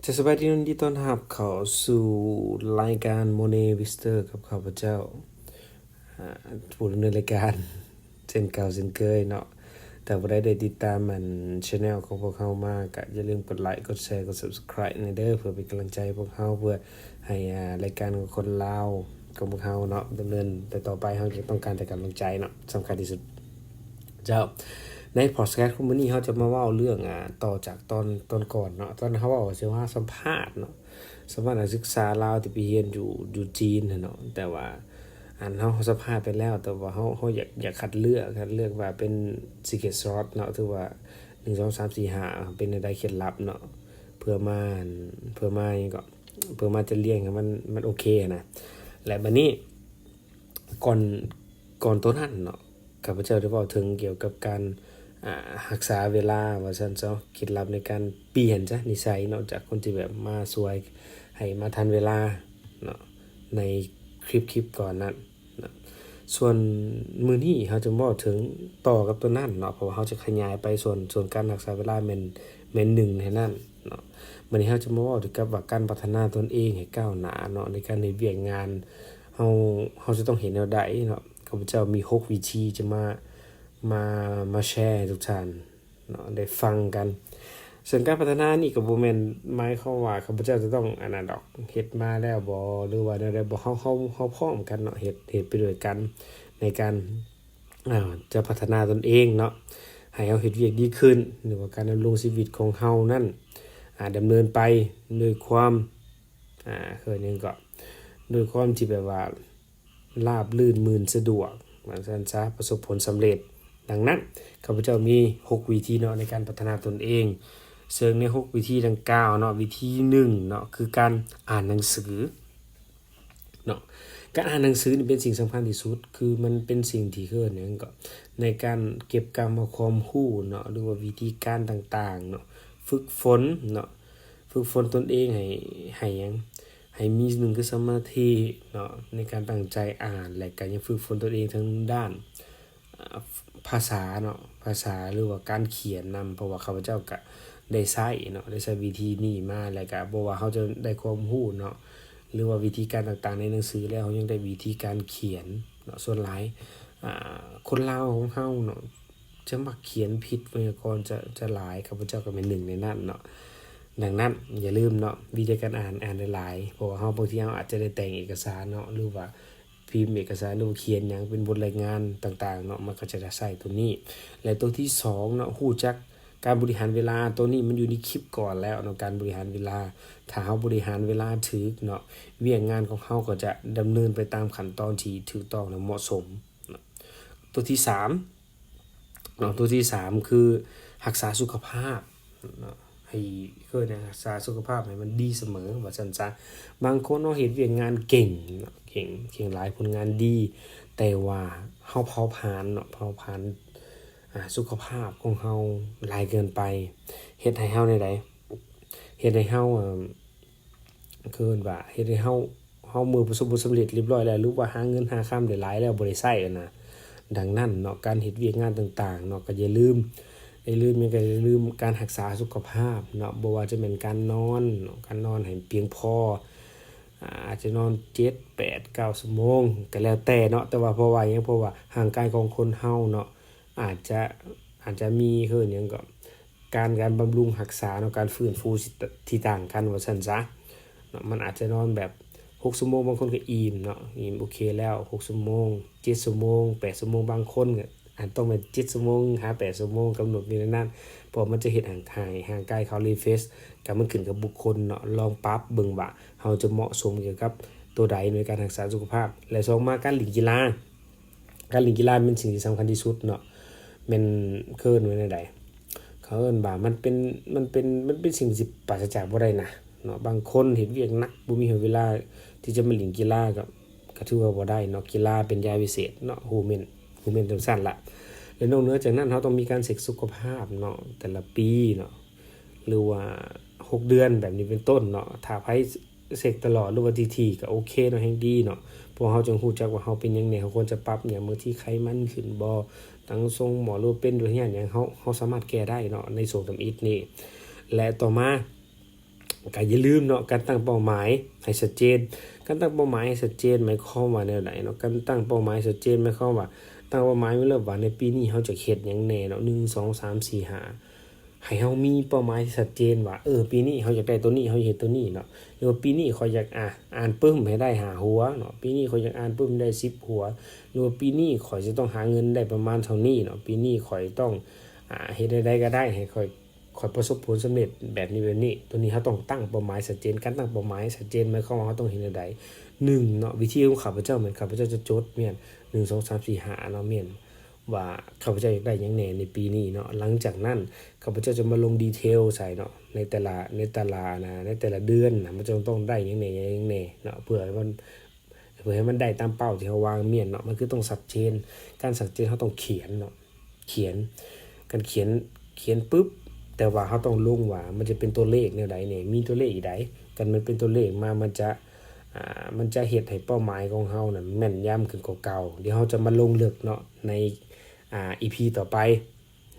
ຈະສະບາຍດີ ຍິນດີຕ້ອນຮັບເຂົ້າສູ່ລາຍການ Money Vlogger ກັບຂ້າພະເຈົ້າ ອາ ຜູ້ດຳເນີນລາຍການເຊັ່ນເກົ່າເຊັ່ນເຄີຍເນາະ. ຖ້າຜູ້ໃດໄດ້ຕິດຕາມອັນ channel ຂອງພວກເຮົາມາ ກະຢ່າລືມກົດໄລ ກົດແຊ ກົດ subscribe ແດ່ເດີ ເພື່ອເປັນກຳລັງໃຈໃຫ້ພວກເຮົາ ເພື່ອໃຫ້ ອາ ລາຍການຂອງຄົນລາວຂອງພວກເຮົາເນາະ ດຳເນີນໄປຕໍ່ໄປ. ເຮົາຈະຕ້ອງການແຕ່ກຳລັງໃຈເນາະ ສຳຄັນທີ່ສຸດ. ເຈົ້າ ໃນ podcast ຂອງມື້ນີ້ ເຮົາຈະມາເວົ້າເລື່ອງ ອາ ຕໍ່ຈາກຕອນ ຕອນກ່ອນເນາະ. ຕອນເຮົາເວົ້າຊິວ່າສຳພາດເນາະ ສຳພາດນັກສຶກສາລາວທີ່ໄປຮຽນຢູ່ ຢູ່ຈີນຫັ້ນເນາະ. ແຕ່ວ່າ ອັນ ເຮົາ ເຮົາສຳພາດໄປແລ້ວ ແຕ່ວ່າເຮົາ ເຮົາຢາກ ຢາກຄັດເລືອກ ຄັດເລືອກວ່າເປັນ secret sauce ເນາະ ຖືວ່າ ໜຶ່ງ ສອງ ສາມ ສີ່ ຫ້າ ເປັນແນວໃດ ເຄັດລັບເນາະ ເພື່ອມາ ເພື່ອມາຫຍັງເກາະ ເພື່ອມາຈັດລຽງໃຫ້ມັນ ມັນໂອເຄຫັ້ນນະ. ແລະ ບັດນີ້ ກ່ອນ ກ່ອນໂຕນັ້ນເນາະ ຂ້າພະເຈົ້າໄດ້ເວົ້າເຖິງກ່ຽວກັບການ ອາ ຮັກສາເວລາວ່າຊັ້ນຊະ ເຄັດລັບໃນການປ່ຽນຊະນິໄສເນາະ ຈາກຄົນທີ່ແບບມາສວຍ ໃຫ້ມາທັນເວລາເນາະ ໃນຄລິບ ຄລິບກ່ອນນັ້ນເນາະ. ສ່ວນມື້ນີ້ເຮົາຈະເວົ້າເຖິງຕໍ່ກັບໂຕນັ້ນເນາະ ເພາະວ່າເຮົາຈະຂະຫຍາຍໄປ ສ່ວນ ສ່ວນການຮັກສາເວລາແມ່ນ ແມ່ນໜຶ່ງໃນນັ້ນເນາະ. ບັດນີ້ເຮົາຈະມາເວົ້າກ່ຽວກັບວ່າການພັດທະນາຕົນເອງໃຫ້ກ້າວໜ້າເນາະ ໃນການເຮັດວຽກງານ ເຮົາ ເຮົາຈະຕ້ອງເຮັດແນວໃດເນາະ. ຂ້າພະເຈົ້າມີຫົກວິທີຈະມາ ມາ ມາແຊໃຫ້ທຸກທ່ານເນາະ ໄດ້ຟັງກັນ. ເຊິ່ງການພັດທະນານີ້ກໍບໍ່ແມ່ນໝາຍຄວາມວ່າຂ້າພະເຈົ້າຈະຕ້ອງອັນນັ້ນດອກ ເຮັດມາແລ້ວບໍ ຫຼືວ່າແນວໃດບໍ ເຮົາ ເຮົາ ເຮົາພ້ອມກັນເນາະ ເຮັດ ເຮັດໄປດ້ວຍກັນ ໃນການ ອາ ຈະພັດທະນາຕົນເອງເນາະ ໃຫ້ເຮົາເຮັດວຽກດີຂຶ້ນ ຫຼືວ່າການດຳລົງຊີວິດຂອງເຮົານັ້ນ ອາ ດຳເນີນໄປດ້ວຍຄວາມ ອາ ເອີ້ນຫຍັງເກາະ ດ້ວຍຄວາມທີ່ແບບວ່າ ລາບລື່ນ ໝື່ນ ສະດວກ ວ່າຊັ້ນຊະ ປະສົບຜົນສຳເລັດ. ດັ່ງນັ້ນ ຂ້າພະເຈົ້າມີຫົກວິທີເນາະ ໃນການພັດທະນາຕົນເອງ ເຊິ່ງໃນຫົກວິທີດັ່ງກ່າວເນາະ ວິທີໜຶ່ງເນາະ ຄືການອ່ານໜັງສືເນາະ. ການອ່ານໜັງສືນີ້ເປັນສິ່ງສຳຄັນທີ່ສຸດ ຄືມັນເປັນສິ່ງທີ່ ເອີ້ນຫຍັງເກາະ ໃນການເກັບກຳເອົາຄວາມຮູ້ເນາະ ຫຼືວ່າວິທີການຕ່າງໆເນາະ ຝຶກຝົນເນາະ ຝຶກຝົນຕົນເອງໃຫ້ ໃຫ້ຫຍັງ ໃຫ້ມີ ໜຶ່ງ ຄືສະມາທິເນາະ ໃນການຕັ້ງໃຈອ່ານ ແລະ ກະຍັງຝຶກຝົນຕົນເອງທາງດ້ານ ອາ ພາສາເນາະ ພາສາ ຫຼືວ່າການຂຽນນຳ ເພາະວ່າຂ້າພະເຈົ້າກະໄດ້ໃຊ້ເນາະ ໄດ້ໃຊ້ວິທີນີ້ມາ ແລະ ກະບໍ່ວ່າເຮົາຈະໄດ້ຄວາມຮູ້ເນາະ ຫຼືວ່າວິທີການຕ່າງໆໃນໜັງສືແລ້ວ ເຮົາຍັງໄດ້ວິທີການຂຽນເນາະ. ສ່ວນຫຼາຍ ອາ ຄົນລາວຂອງເຮົາເນາະ ຈະມັກຂຽນຜິດໄວຍາກອນ ຈະ ຈະຫຼາຍ ຂ້າພະເຈົ້າກໍແມ່ນໜຶ່ງໃນນັ້ນເນາະ. ດັ່ງນັ້ນ ຢ່າລືມເນາະ ວິທີການອ່ານ ອ່ານຫຼາຍໆ ເພາະວ່າເຮົາ ບາງທີເຮົາອາດຈະໄດ້ແຕ່ງເອກະສານເນາະ ຫຼືວ່າພິມເອກະສານ ຫຼືວ່າຂຽນຫຍັງເປັນບົດລາຍງານຕ່າງໆເນາະ ມັນກໍຈະໄດ້ໃຊ້ໂຕນີ້. ແລະ ໂຕທີສອງເນາະ ຮູ້ຈັກການບໍລິຫານເວລາ ໂຕນີ້ມັນຢູ່ໃນຄລິບກ່ອນແລ້ວເນາະ ການບໍລິຫານເວລາ. ຖ້າເຮົາບໍລິຫານເວລາຖືກເນາະ ວຽກງານຂອງເຮົາກໍຈະດຳເນີນໄປຕາມຂັ້ນຕອນທີ່ຖືກຕ້ອງ ແລະ ເໝາະສົມເນາະ. ໂຕທີສາມ ເນາະ ໂຕທີສາມຄືຮັກສາສຸຂະພາບເນາະ ໃຫ້ ເອີ້ນຫຍັງ ຮັກສາສຸຂະພາບໃຫ້ມັນດີສະເໝີ ວ່າຊັ້ນຊະ. ບາງຄົນເນາະ ເຮັດວຽກງານເກັ່ງເນາະ ເກັ່ງ ເກັ່ງຫຼາຍ ຜົນງານດີ ແຕ່ວ່າເຮົາເຜົາຜານເນາະ ເຜົາຜານ ອາ ສຸຂະພາບຂອງເຮົາຫຼາຍເກີນໄປ ເຮັດໃຫ້ເຮົາແນວໃດ ເຮັດໃຫ້ເຮົາ ເອີ້ນ ເອີ້ນວ່າເຮັດໃຫ້ເຮົາ ເຮົາເມື່ອປະສົບຜົນສຳເລັດລຽບຮ້ອຍແລ້ວ ຫຼືວ່າຫາເງິນຫາຄຳໄດ້ຫຼາຍແລ້ວ ບໍ່ໄດ້ໃຊ້ຫັ້ນນະ. ດັ່ງນັ້ນເນາະ ການເຮັດວຽກງານຕ່າງໆເນາະ ກໍຢ່າລືມ ຢ່າລືມຫຍັງ ກໍຢ່າລືມການຮັກສາສຸຂະພາບເນາະ ບໍ່ວ່າຈະແມ່ນການນອນເນາະ ການນອນໃຫ້ພຽງພໍ ອາ ອາດຈະນອນເຈັດ ແປດ ເກົ້າຊົ່ວໂມງ ກໍແລ້ວແຕ່ເນາະ. ແຕ່ວ່າເພາະວ່າຫຍັງ ເພາະວ່າຮ່າງກາຍຂອງຄົນເຮົາເນາະ ອາດຈະ ອາດຈະມີ ເອີ້ນຫຍັງເກາະ ການ ການບຳລຸງຮັກສາເນາະ ການຟື້ນຟູທີ່ ທີ່ຕ່າງກັນ ວ່າຊັ້ນຊະເນາະ. ມັນອາດຈະນອນແບບຫົກຊົ່ວໂມງ ບາງຄົນກໍອີ່ມເນາະ ອີ່ມໂອເຄແລ້ວ ຫົກຊົ່ວໂມງ ເຈັດຊົ່ວໂມງ ແປດຊົ່ວໂມງ ບາງຄົນກໍອາດຕ້ອງແມ່ນເຈັດຊົ່ວໂມງຫາແປດຊົ່ວໂມງ ກຳນົດຢູ່ໃນນັ້ນ ເພາະມັນຈະເຮັດໃຫ້ ໃຫ້ຮ່າງກາຍເຂົາ refresh ກໍມັນຂຶ້ນກັບບຸກຄົນເນາະ ລອງປັບເບິ່ງວ່າເຮົາຈະເໝາະສົມກ່ຽວກັບໂຕໃດໃນການຮັກສາສຸຂະພາບ. ແລະ ສອງມາ ການຫຼິ້ນກິລາ ການຫຼິ້ນກິລາແມ່ນສິ່ງທີ່ສຳຄັນທີ່ສຸດເນາະ ແມ່ນ ເອີ້ນວ່າແນວໃດ ເຂົາເອີ້ນວ່າມັນເປັນ ມັນເປັນ ມັນເປັນສິ່ງທີ່ປາສະຈາກບໍ່ໄດ້ນະເນາະ. ບາງຄົນເຮັດວຽກໜັກ ບໍ່ມີເວລາທີ່ຈະມາຫຼິ້ນກິລາ ກໍ ກໍຖືວ່າບໍ່ໄດ້ເນາະ. ກິລາເປັນຢາວິເສດເນາະ ຮູ້ແມ່ນ ຮູ້ແມ່ນຈັ່ງຊັ້ນລະ. ແລະ ນອກເໜືອຈາກນັ້ນ ເຮົາຕ້ອງມີການເຊັກສຸຂະພາບເນາະ ແຕ່ລະປີເນາະ ຫຼືວ່າຫົກເດືອນ ແບບນີ້ເປັນຕົ້ນເນາະ. ຖ້າໃຜ ເຊັກຕະຫຼອດ ຫຼືວ່າຖີ່ໆ ກໍໂອເຄເນາະ ແຮ່ງດີເນາະ ເພາະເຮົາຈຶ່ງຮູ້ຈັກວ່າເຮົາເປັນຫຍັງແດ່ ເຮົາຄວນຈະປັບຫຍັງ. ບາງທີໄຂມັນຂຶ້ນບໍ ຕັ້ງຊົງໝໍ ຫຼືວ່າເປັນດ້ວຍຍາດຫຍັງ ເຮົາ ເຮົາສາມາດແກ້ໄດ້ເນາະ ໃນຊ່ວງທຳອິດນີ້. ແລະ ຕໍ່ມາ ກໍຢ່າລືມເນາະ ການຕັ້ງເປົ້າໝາຍໃຫ້ຊັດເຈນ. ການຕັ້ງເປົ້າໝາຍໃຫ້ຊັດເຈນໝາຍຄວາມວ່າແນວໃດເນາະ? ການຕັ້ງເປົ້າໝາຍໃຫ້ຊັດເຈນໝາຍຄວາມວ່າ ຕັ້ງເປົ້າໝາຍໄວ້ເລີຍວ່າ ໃນປີນີ້ເຮົາຈະເຮັດຫຍັງແດ່ເນາະ ໜຶ່ງ ສອງ ສາມ ສີ່ ຫ້າ ໃຫ້ເຮົາມີເປົ້າໝາຍທີ່ຊັດເຈນວ່າ ເອີ ປີນີ້ເຮົາຢາກໄດ້ໂຕນີ້ ເຮົາຢາກເຮັດໂຕນີ້ເນາະ ຫຼືວ່າປີນີ້ຂ້ອຍຢາກ ອ່າ ອ່ານປຶ້ມໃຫ້ໄດ້ຫ້າຫົວເນາະ ປີນີ້ຂ້ອຍຢາກອ່ານປຶ້ມໃຫ້ໄດ້ສິບຫົວ ຫຼືວ່າປີນີ້ຂ້ອຍຈະຕ້ອງຫາເງິນໄດ້ປະມານເທົ່ານີ້ເນາະ ປີນີ້ຂ້ອຍຕ້ອງ ອ່າ ເຮັດໃດໆກໍໄດ້ໃຫ້ຂ້ອຍ ຂ້ອຍປະສົບຜົນສຳເລັດແບບນີ້ແບບນີ້. ໂຕນີ້ເຮົາຕ້ອງຕັ້ງເປົ້າໝາຍຊັດເຈນ. ການຕັ້ງເປົ້າໝາຍຊັດເຈນໝາຍຄວາມວ່າເຮົາຕ້ອງເຮັດແນວໃດ? ໜຶ່ງເນາະ ວິທີຂອງຂ້າພະເຈົ້າແມ່ນ ຂ້າພະເຈົ້າຈະຈົດແມ່ນ ໜຶ່ງ ສອງ ສາມ ສີ່ ຫ້າ ເນາະ ແມ່ນວ່າຂ້າພະເຈົ້າຢາກໄດ້ຫຍັງແດ່ໃນປີນີ້ເນາະ. ຫຼັງຈາກນັ້ນຂ້າພະເຈົ້າຈະມາລົງດີເທວໃສ່ເນາະ ໃນແຕ່ລະ ໃນແຕ່ລະນະ ໃນແຕ່ລະເດືອນນະ ມັນຈະຕ້ອງໄດ້ຫຍັງແດ່ ຫຍັງແດ່ເນາະ ເພື່ອໃຫ້ມັນ ເພື່ອໃຫ້ມັນໄດ້ຕາມເປົ້າທີ່ເຮົາວາງແມ່ນເນາະ. ມັນຄືຕ້ອງຊັດເຈນ. ການຊັດເຈນເຮົາຕ້ອງຂຽນເນາະ ຂຽນ ການຂຽນ ຂຽນປຶບ ແຕ່ວ່າເຮົາຕ້ອງລົງວ່າມັນຈະເປັນຕົວເລກແນວໃດແດ່ ມີຕົວເລກອີກໃດ. ການມັນເປັນຕົວເລກມາ ມັນຈະ ອ່າ ມັນຈະເຮັດໃຫ້ເປົ້າໝາຍຂອງເຮົານັ້ນແມ່ນຢຳຂຶ້ນກວ່າເກົ່າ. ດຽວເຮົາຈະມາລົງເລິກເນາະ ໃນ ອ່າ ອີພີຕໍ່ໄປ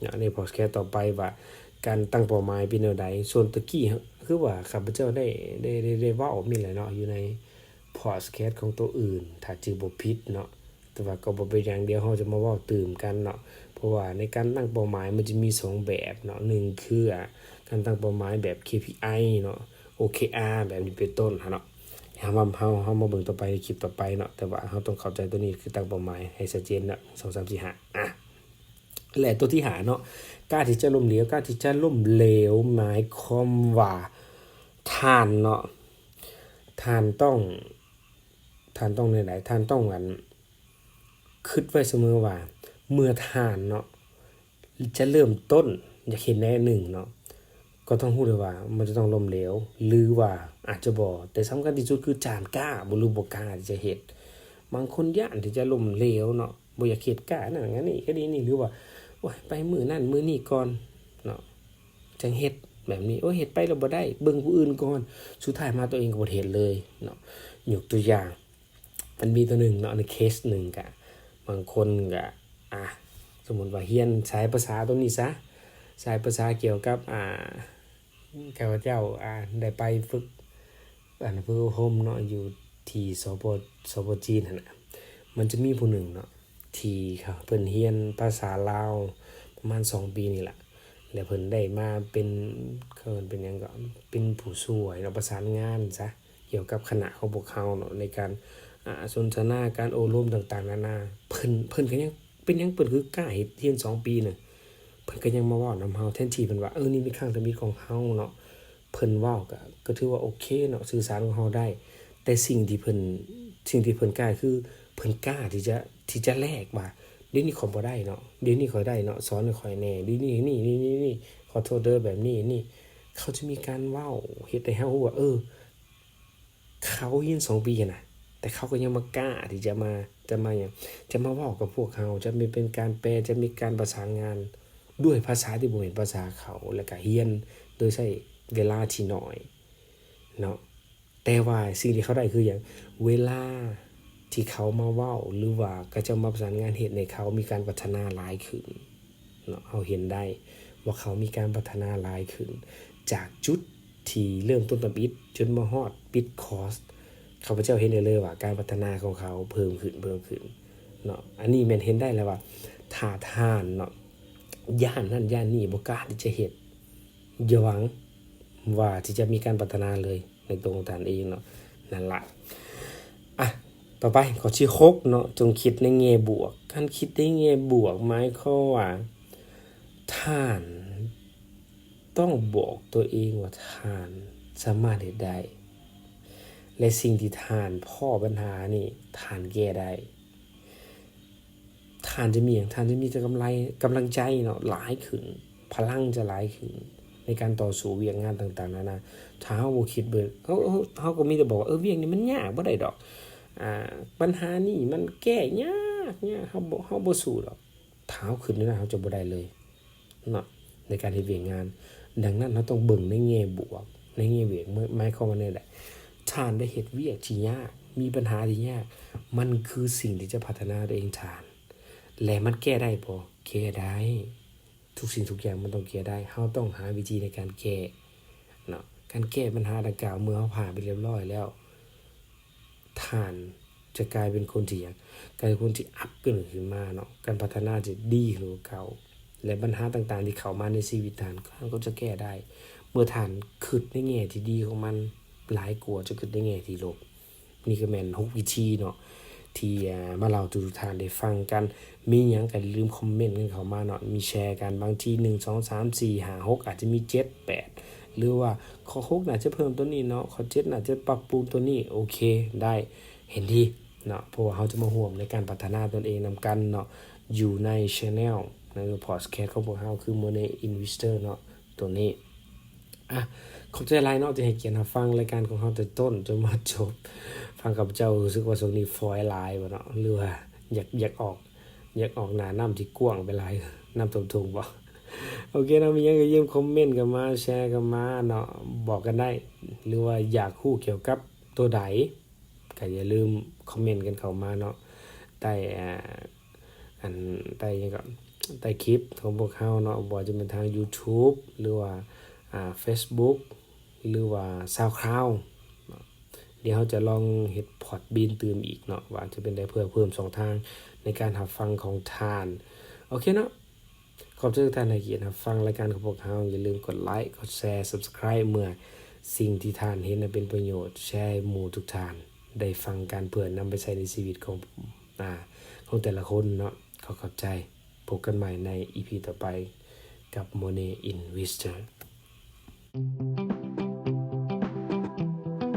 ເນາະ ໃນພອດແຄສຕໍ່ໄປວ່າການຕັ້ງເປົ້າໝາຍເປັນແນວໃດ. ສ່ວນຕະກີ້ຄືວ່າຂ້າພະເຈົ້າໄດ້ ໄດ້ ໄດ້ ໄດ້ເວົ້າມີແຫຼະເນາະ ຢູ່ໃນພອດແຄສຂອງໂຕອື່ນ ຖ້າຈື່ບໍ່ຜິດເນາະ. ແຕ່ວ່າກໍບໍ່ເປັນຫຍັງ ດຽວເຮົາຈະມາເວົ້າຕື່ມກັນເນາະ ເພາະວ່າໃນການຕັ້ງເປົ້າໝາຍມັນຈະມີສອງແບບເນາະ. ໜຶ່ງຄື ອ່າ ການຕັ້ງເປົ້າໝາຍແບບເຄພີໄອເນາະ ໂອເຄອາ ແບບນີ້ເປັນຕົ້ນຫັ້ນເນາະ. ເຮົາມາ ເຮົາ ເຮົາມາເບິ່ງຕໍ່ໄປໃນຄລິບຕໍ່ໄປເນາະ. ແຕ່ວ່າເຮົາຕ້ອງເຂົ້າໃຈໂຕນີ້ ຄືຕັ້ງເປົ້າໝາຍໃຫ້ຊັດເຈນເນາະ ໜຶ່ງ ສອງ ສາມ ສີ່ ຫ້າ ອ່າ ແລະ ໂຕທີຫ້າເນາະ ກ້າທີ່ຈະລົ້ມເຫຼວ. ກ້າທີ່ຈະລົ້ມເຫຼວໝາຍຄວາມວ່າທ່ານເນາະ ທ່ານຕ້ອງ ທ່ານຕ້ອງແນວໃດ? ທ່ານຕ້ອງ ອັນ ຄິດໄວ້ສະເໝີວ່າ ເມື່ອທ່ານເນາະ ຈະເລີ່ມຕົ້ນຢາກເຮັດແນວໜຶ່ງເນາະ ກໍຕ້ອງຮູ້ເລີຍວ່າມັນຈະຕ້ອງລົ້ມເຫຼວ ຫຼືວ່າອາດຈະບໍ່ ແຕ່ສຳຄັນທີ່ສຸດຄືທ່ານກ້າບໍ່ ຫຼືບໍ່ກ້າທີ່ຈະເຮັດ. ບາງຄົນຢ້ານທີ່ຈະລົ້ມເຫຼວເນາະ ບໍ່ຢາກເຮັດ ກ້ານັ້ນ ກ້ານີ້ ກ້ານີ້ ຫຼືວ່າ ໂອ້ຍ ໄປມື້ນັ້ນມື້ນີ້ກ່ອນເນາະ ຈັ່ງເຮັດແບບນີ້ ໂອ້ຍ ເຮັດໄປແລ້ວບໍ່ໄດ້ ເບິ່ງຜູ້ອື່ນກ່ອນ ສຸດທ້າຍມາຕົວເອງກໍບໍ່ໄດ້ເຮັດເລີຍເນາະ. ຍົກຕົວຢ່າງ ມັນມີຕົວໜຶ່ງເນາະ ໃນເຄສໜຶ່ງກະ ບາງຄົນກະ ອ່າ ສົມມຸດວ່າຮຽນສາຍພາສາຕົວນີ້ຊະ ສາຍພາສາກ່ຽວກັບ ອ່າ ຂ້າພະເຈົ້າ ອ່າ ໄດ້ໄປຝຶກ ອັນ ຝຶກອົບຮົມເນາະ ຢູ່ທີ່ ສປ ສປ ຈີນຫັ້ນນະ. ມັນຈະມີຜູ້ໜຶ່ງເນາະ ທີ່ເຂົາ ເພິ່ນຮຽນພາສາລາວປະມານສອງປີນີ້ລະ ແລ້ວເພິ່ນໄດ້ມາເປັນ ເຂົາເອີ້ນເປັນຫຍັງກໍ ເປັນຜູ້ຊ່ວຍເນາະ ປະສານງານຊະ ກ່ຽວກັບຄະນະຂອງພວກເຮົາເນາະ ໃນການ ອ່າ ສົນທະນາ ການໂອ້ລົມຕ່າງໆນານາ. ເພິ່ນ ເພິ່ນກໍຍັງ ເປັນຫຍັງເພິ່ນຄືກ້າເຮັດ ຮຽນສອງປີນະ ເພິ່ນກໍຍັງມາເວົ້ານຳເຮົາ ແທນທີ່ເພິ່ນວ່າ ເອີ ນີ້ເປັນຄັ້ງທຳອິດຂອງເຮົາເນາະ. ເພິ່ນເວົ້າກໍ ກໍຖືວ່າໂອເຄເນາະ ສື່ສານຂອງເຮົາໄດ້ ແຕ່ສິ່ງທີ່ເພິ່ນ ສິ່ງທີ່ເພິ່ນກ້າຄື ເພິ່ນກ້າທີ່ຈະ ທີ່ຈະແລກວ່າ ດຽວນີ້ຂ້ອຍບໍ່ໄດ້ເນາະ ດຽວນີ້ຂ້ອຍໄດ້ເນາະ ສອນໃຫ້ຂ້ອຍແດ່ ດຽວນີ້ ນີ້ ນີ້ ນີ້ ນີ້ ຂໍໂທດເດີ ແບບນີ້ ນີ້. ເຂົາຈະມີການເວົ້າ ເຮັດໃຫ້ເຮົາຮູ້ວ່າ ເອີ ເຂົາຮຽນສອງປີຫັ້ນນະ ແຕ່ເຂົາກໍຍັງມາກ້າທີ່ຈະມາ ຈະມາຫຍັງ ຈະມາເວົ້າກັບພວກເຮົາ ຈະມີເປັນການແປ ຈະມີການປະສານງານດ້ວຍພາສາທີ່ບໍ່ແມ່ນພາສາເຂົາ ແລ້ວກະຮຽນໂດຍໃຊ້ເວລາທີ່ໜ້ອຍເນາະ. ແຕ່ວ່າສິ່ງທີ່ເຂົາໄດ້ຄືຫຍັງ? ເວລາທີ່ເຂົາມາເວົ້າ ຫຼືວ່າເຂົາເຈົ້າມາປະສານງານ ເຮັດໃຫ້ເຂົາມີການພັດທະນາຫຼາຍຂຶ້ນ. ເນາະ ເຮົາເຫັນໄດ້ວ່າເຂົາມີການພັດທະນາຫຼາຍຂຶ້ນ ຈາກຈຸດທີ່ເລີ່ມຕົ້ນທຳອິດ ຈົນມາຮອດປິດຄອສ ຂ້າພະເຈົ້າເຫັນໄດ້ເລີຍວ່າການພັດທະນາຂອງເຂົາເພີ່ມຂຶ້ນ ເພີ່ມຂຶ້ນເນາະ. ອັນນີ້ແມ່ນເຫັນໄດ້ແລ້ວວ່າ ຖ້າທ່ານເນາະ ຢ້ານນັ້ນຢ້ານນີ້ ບໍ່ກ້າທີ່ຈະເຮັດ ຢ່າຫວັງວ່າທີ່ຈະມີການພັດທະນາເລີຍ ໃນຕົວຂອງທ່ານເອງເນາະ ນັ້ນລະ. ອ່ະ ຕໍ່ໄປຂໍ້ທີຫົກເນາະ ຈົ່ງຄິດໃນແງ່ບວກ. ການຄິດໃນແງ່ບວກໝາຍຄວາມວ່າ ທ່ານຕ້ອງບອກຕົວເອງວ່າທ່ານສາມາດເຮັດໄດ້ ແລະ ສິ່ງທີ່ທ່ານພໍ້ບັນຫານີ້ ທ່ານແກ້ໄດ້. ທ່ານຈະມີຫຍັງ? ທ່ານຈະມີແຕ່ກຳໄລ ກຳລັງໃຈເນາະ ຫຼາຍຂຶ້ນ ພະລັງຈະຫຼາຍຂຶ້ນ ໃນການຕໍ່ສູ້ວຽກງານຕ່າງໆນານາ. ຖ້າເຮົາບໍ່ຄິດເບິ່ງ ເຮົາ ເຮົາ ເຮົາກໍມີແຕ່ບອກວ່າ ເອີ ວຽກນີ້ມັນຍາກ ບໍ່ໄດ້ດອກ ອ່າ ບັນຫານີ້ມັນແກ້ຍາກ ຍາກ ເຮົາບໍ່ ເຮົາບໍ່ສູ້ດອກ. ຖ້າເຮົາຄິດແນວນັ້ນ ເຮົາຈະບໍ່ໄດ້ເລີຍ ເນາະ ໃນການເຮັດວຽກງານ. ດັ່ງນັ້ນ ເຮົາຕ້ອງເບິ່ງໃນແງ່ບວກ ໃນແງ່ບວກ ໝາຍ ໝາຍຄວາມວ່າແນວໃດ? ທ່ານໄດ້ເຮັດວຽກທີ່ຍາກ ມີບັນຫາທີ່ຍາກ ມັນຄືສິ່ງທີ່ຈະພັດທະນາຕົວເອງທ່ານ ແລະ ມັນແກ້ໄດ້ບໍ່? ແກ້ໄດ້. ທຸກສິ່ງທຸກຢ່າງມັນຕ້ອງແກ້ໄດ້. ເຮົາຕ້ອງຫາວິທີໃນການແກ້ເນາະ. ການແກ້ບັນຫາດັ່ງກ່າວ ເມື່ອເຮົາຜ່ານໄປຮຽບຮ້ອຍແລ້ວ ທ່ານຈະກາຍເປັນຄົນທີ່ຫຍັງ? ກາຍເປັນຄົນທີ່ອັບຂຶ້ນ ຂຶ້ນມາເນາະ, ການພັດທະນາຈະດີຂຶ້ນກວ່າເກົ່າ ແລະ ບັນຫາຕ່າງໆທີ່ເຂົ້າມາໃນຊີວິດທ່ານ ທ່ານກໍຈະແກ້ໄດ້ ເມື່ອທ່ານຄິດໃນແງ່ທີ່ດີຂອງມັນຫຼາຍກວ່າຈະຄິດໃນແງ່ທີ່ລົບ. ນີ້ກໍແມ່ນຫົກວິທີເນາະ ທີ່ ອ່າ ມາເລົ່າສູ່ທຸກທ່ານໄດ້ຟັງກັນ. ມີຫຍັງກໍຢ່າລືມຄອມເມັນກັນເຂົ້າມາເນາະ, ມີແຊກັນ, ບາງທີ ໜຶ່ງ ສອງ ສາມ ສີ່ ຫ້າ ຫົກ ອາດຈະມີ ເຈັດ ແປດ ຫຼືວ່າຂໍ້ຫົກໜ້າຈະເພີ່ມຕົວນີ້ເນາະ, ຂໍ້ເຈັດໜ້າຈະປັບປຸງຕົວນີ້. ໂອເຄ ໄດ້ ເຫັນດີເນາະ, ເພາະວ່າເຮົາຈະມາຮ່ວມໃນການພັດທະນາຕົນເອງນຳກັນເນາະ ຢູ່ໃນ channel ໃນ podcast ຂອງພວກເຮົາ ຄື Money Investor ເນາະ ຕົວນີ້. ອ່ະ ຂອບໃຈຫຼາຍເນາະ ທີ່ໃຫ້ກຽດຮັບຟັງລາຍການຂອງເຮົາແຕ່ຕົ້ນຈົນມາຈົບ. ຟັງຂ້າພະເຈົ້າຮູ້ສຶກວ່າຊ່ວງນີ້ຟອຍຫຼາຍບໍ່ເນາະ ຫຼືວ່າຢາກ ຢາກອອກ ຢາກອອກໜ້ານ້ຳທີ່ກວ້າງໄປຫຼາຍ ນ້ຳຖ້ວມທຸ່ງບໍ່? ໂອເຄເນາະ, ມີຫຍັງກໍຢ່າລືມຄອມເມັນກັນມາ ແຊກັນມາເນາະ, ບອກກັນໄດ້ ຫຼືວ່າຢາກຮູ້ກ່ຽວກັບຕົວໃດ ກໍຢ່າລືມຄອມເມັນກັນເຂົ້າມາເນາະ ໃຕ້ ອ່າ ອັນ ໃຕ້ຫຍັງກໍ ໃຕ້ຄລິບຂອງພວກເຮົາເນາະ, ບໍ່ວ່າຈະເປັນທາງ YouTube ຫຼືວ່າ ອ່າ Facebook ຫຼືວ່າ SoundCloud ເນາະ. ດຽວເຮົາຈະລອງເຮັດ Podbean ຕື່ມອີກເນາະ ວ່າຈະເປັນໃດ ເພື່ອເພີ່ມຊ່ອງທາງໃນການຮັບຟັງຂອງທ່ານ. ໂອເຄເນາະ, ຂອບໃຈທຸກທ່ານໃຫ້ກຽດຮັບຟັງລາຍການຂອງພວກເຮົາ. ຢ່າລືມກົດໄລ, ກົດແຊ, Subscribe ເມື່ອສິ່ງທີ່ທ່ານເຫັນນັ້ນເປັນປະໂຫຍດ, ແຊໃຫ້ໝູ່ທຸກທ່ານໄດ້ຟັງກັນ ເພື່ອນຳໄປໃຊ້ໃນຊີວິດຂອງ ອາ ຂອງແຕ່ລະຄົນເນາະ. ຂໍຂອບໃຈ. ພົບກັນໃໝ່ໃນ ອີພີ ຕໍ່ໄປກັບ Money Investor.